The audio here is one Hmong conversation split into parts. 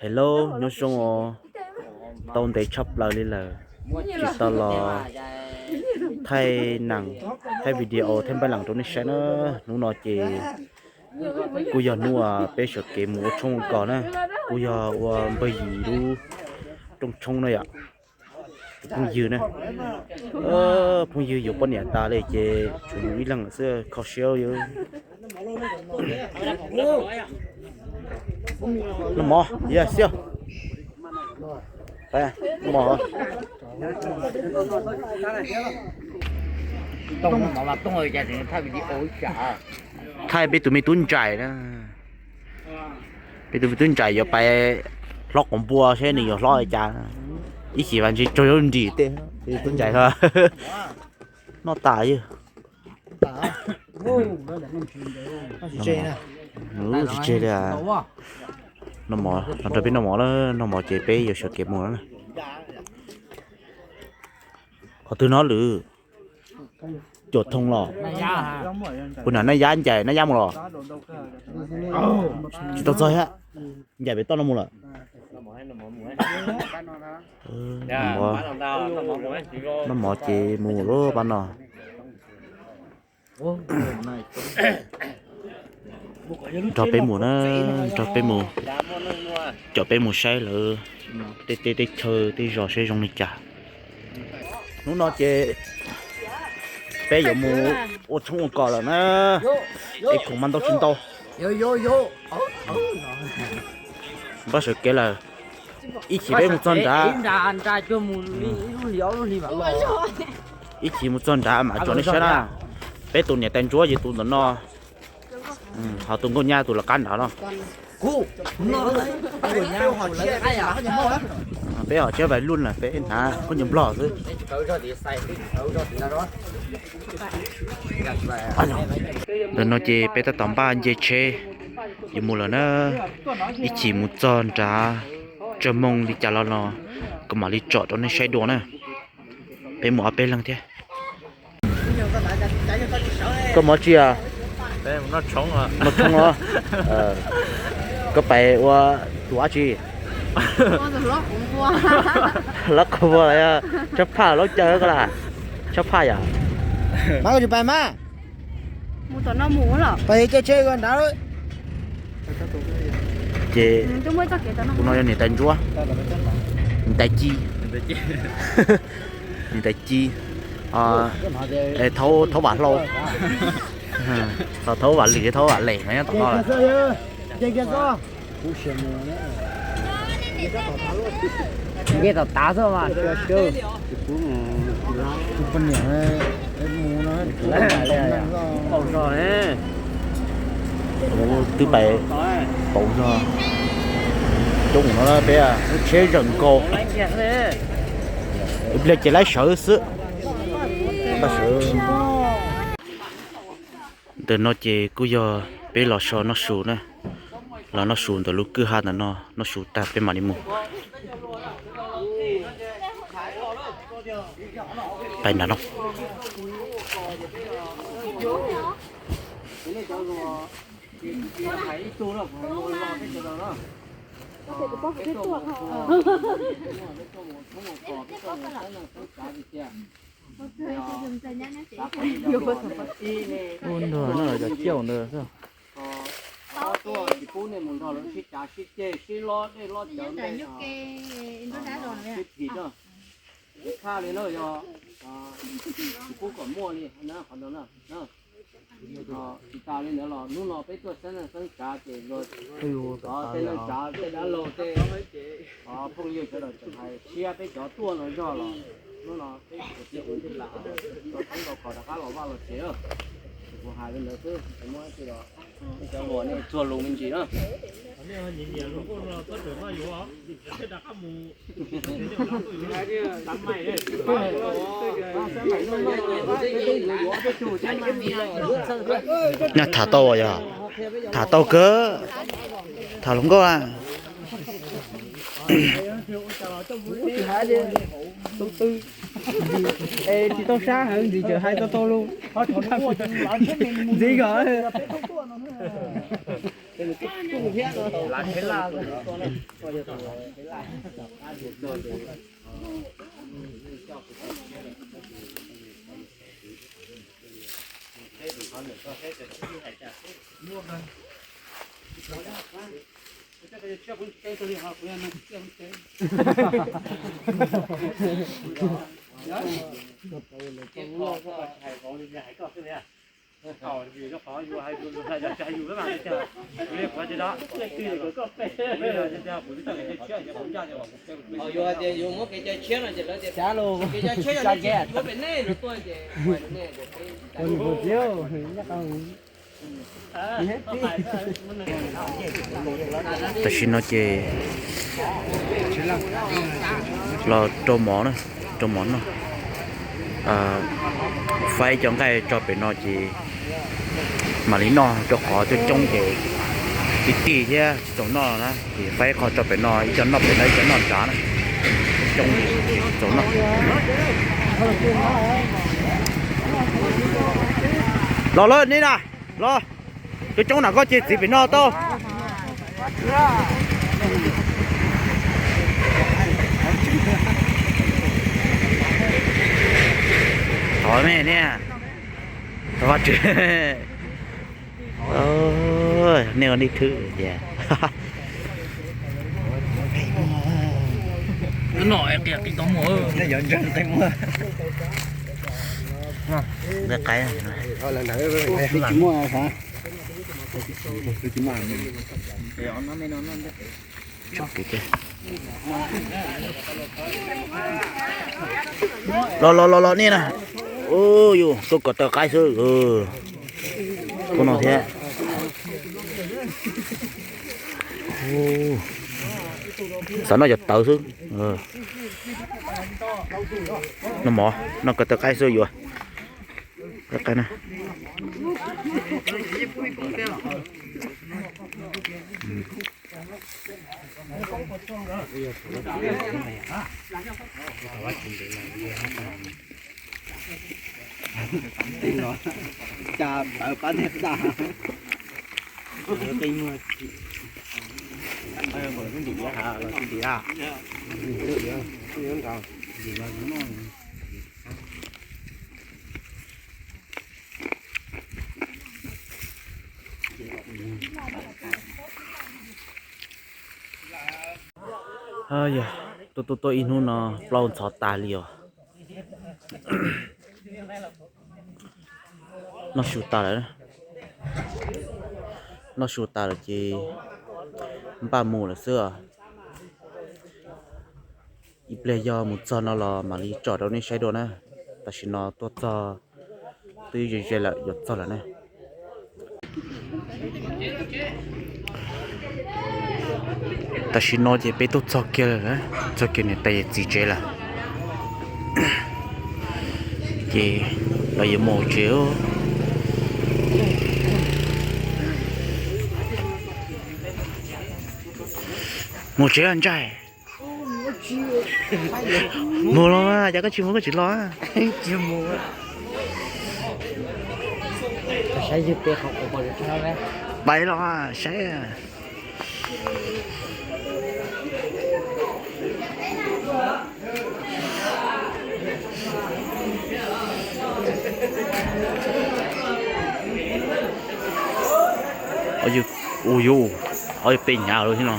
Hello, nyob zoo os. Tau ntev tshaj plaws li lawm, tsis tau los thaij nees, thaij video, thaij npaj lees rau nej saib na. Hnub no ces kuj yog hnub uas peb sawv kev mus ua tshoob ua kos na, kuj yog ua npawg Yim lub rooj tshoob na yom. Tus phooj ywg na, phooj ywg yuav poj niam tas li ces tshuav yus ib leeg xwb kho siab. Noj mov, yog xwb. Thaij peb tus me tub ntsais na. Peb tus me tub ntsais yuav pais hlob quav npua seb nws yuav hlob li cas. Ib chim vas ntshe tsaug zog nrim tej, tub ntsais noj tas yog. Tsis tseg li. Noj mov los nrog peb noj mov, noj mov ces peb yuav sawv kev mus na. Qhov twg no lwm? Cuam Thoo los? Puas nram Naj Yab, ncaim Naj Yab mus los? Tsis tau txog thiab. Ncaim pem toj no mus lawm. Noj mov ces mus lawm pab no. Nrog peb mus na, nrog peb mus, coj peb mus saib lawv tej teb tej chaw tej zos saib zoo li cas. Hnub no ces peb yuav mus ua tshoob ua kos lawm na, es khoom mas ntau tsis ntau. Npaj sawv kev lawm, ib chim peb mus txog nrad, ib chim mus txog nrad mam tso nej saib na. Peb tus niam tais ntsuab ces tus ntawm no, ho tus nkauj nyab tus lawv qab nrad no. Peb ho tsiab vais luj na, peb hnav khaub ncaws nplog xwb. Ntawm no ces peb tab tom npaj nce tsheb yuav mus lawm na. Ib chim mus txog nrad tsaug moo li cas los no, kuv mam li tsom rau nej saib dua na. Peb mus ob peb leeg thiab. Koj mus dab tsi? Noj tshoob os. Koj pais ua tus dab tsi? Lab qhov muag los yog tshab phaj laub caw koj lawm? Tshab phaj yom. Mas koj tsis pais mas. Pais caij tsheb nrad. Ces kuv no yog niam tais ntsuab, niam tais ci, niam tais ci, thaub vam hlau, thaub vam lwm, thaub vam lem no nyob tom no lawm. Nce tom tav xwb mas. Poj niam mus no, paus zog ne. Twb pais paus zog. Coob no peb lub tsheb zawm nkaus. Ib pliag ces laib sawv xwb. Ntawm no ces kuj yog peb los so noj su na. Los noj su ntawm lub kwj ha ntawm no, noj su tag peb mam li mus. Pais nram no. Ub, nrog no cov ciaj ntawd xwb. Tsis pub nej mus nrog lawv sib cav sib ceg sib lob dej lob cawv ntej, sib phim na. Khaj li na, yog tsis pub kom muaj li na qhov ntawd na. Tsis tas li ntawd los hnub no peb tuaj xeeb neej xeeb tsav ces luag tej neej tsa tej dab laug tej phooj ywg sawv daws tseem hais siab peb cov tuaj no zog los hnub no peb kuv tij kuv tij lam rau tshoob rau kos rov qab los vaj los tsev. Ces kuv hais li ntawd xwb, tsis muaj dab tsi los nej cov hluas nej txuag lus me ntsis na. Nyob tham tau yog tham tau kawg, tham hluas nkauj a. Tsis tau sab heev ntxiv, tseem hais tau tau lus. Ntxiv kom Tam sim no ces los rau mov na, rau mov noj. Faib cov nqaij tso pem no ces mam li noj, rau qhov coob coob ces ib tij thiab tsis txaus noj na, ces faib qho tso pem no, ib co noj pem no, ib co noj nrad na. Coob ces tsis txaus noj. Los lawm nej na, los. Coob coob na, koj ces txiv pem no tau. Thov me niag, thov Vajtswv, nej ua nej thwm tias. Qaib. Los los los los nej na. Ua yus tuaj kom taw qaib xwb. Kuv no thiab. Xav noj cov tawv xwb. Noj mov, noj kom taw qaib xwb yuav. Yog tuaj tuaj tuaj ib hnub no plaub ntxhov tas li os. Noj su tas lawm, noj su tas lawm ces npaj mus lawm xwb os. Ib pliag yog mus txog no los mam li tsom rau nej saib dua na. Tam sim no tuaj txog twb ze ze lawm, yuav txog lawm na. Tam sim no ces peb tuaj txog kiag lawm, txog kiag niam tais yawm txiv tsev lawm. Ces lawv yuav mus tsev. Mus tsev ntsaig. Mus los mas, cas koj tsis mus koj tsis los? Pais los saib. Ua yus, ob yus peb hnyav lawm thiab no.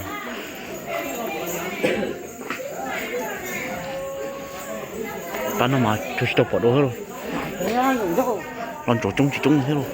Tab no mas tsis tau pom dua thiab lauj. Los ntsoov coob tsis coob thiab lauj.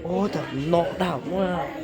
Ua, tam no dag muaj.